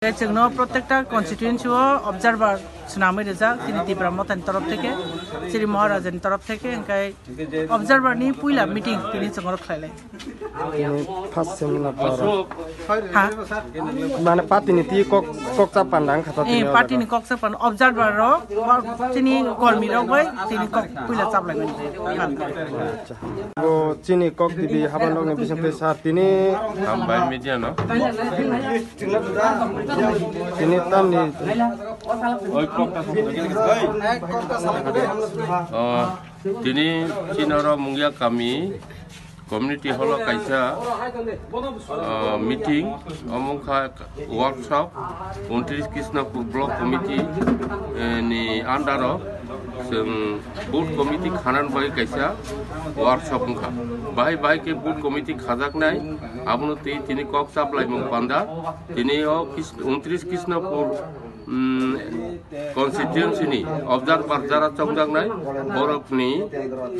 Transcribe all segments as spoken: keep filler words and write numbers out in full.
Tei chwngno protekta constituency o observer swnamwi rijak, chini Tipra Mothani torof theke, chini Maharajani torof theke, hwnkhe observer ni puila meeting tini chwngno khlailai. Tini first seminar para. Ha? Mane party ni ti kok, kok chap panda wngkha to. Eh, tini party ni kok chap panda, observer rok, chini kormi rok bai tini kok puila chap lai mani. Acha. Bo chini kok dibi haban rok ni bising tei sir tini. Hambai media no. Tini tamni. Oi, kok ta. Oh, tini chini oro Mungia kami community hall o kaisa, ah, meeting, omo wngkha workshop, untris Krishnapur Block Committee, eh, ni under o chwng booth committee khanani bagwi kaisa workshop wngkha. Bahai bahai khe booth committee khajaknai, abono twi tini kok chaplaimung panda, tini o Kis-, untris Krishnapur, mm, constituency ni observer jara chongjaknai borokni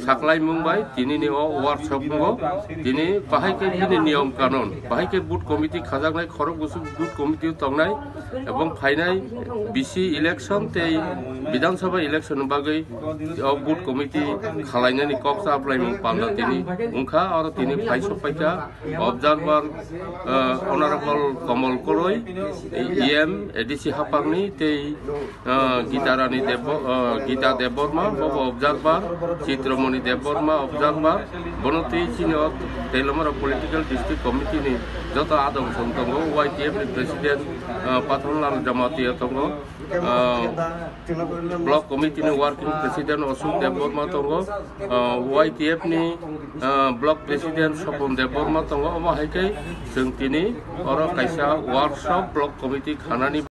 saklaimung bai tini ni o workshop wngo. Tini bahai khe bini niyom kanon, bahai khe booth committee khajaknai, khorok bwswk booth committee tongnai, ebong phainai B C election tei Bidhan Sabha election ni bagwi o booth committee khalainani kok chaplaimung panda tini wngkha, oro tini phai sokpaikha. Observer, uh, Honorable Kamal Koroi, E M, A D C Hapangni, tei, uh, Gita Rani Debo-, uh, Gita Debbarma, bobo observer, Chitramoni Debbarma, observer, bono tei chini o Teliamura Political District Committee ni joto adong song tongo, Y T F ni President, uh, Pathanlal Jamatia tongo, uh, Block Committee ni Working President Ashok Debbarma tongo, uh, Y T F ni, uh, Block President Sopon Debbarma tongo. Omo hai khe chwng tini oro kaisa workshop Block Committee khanani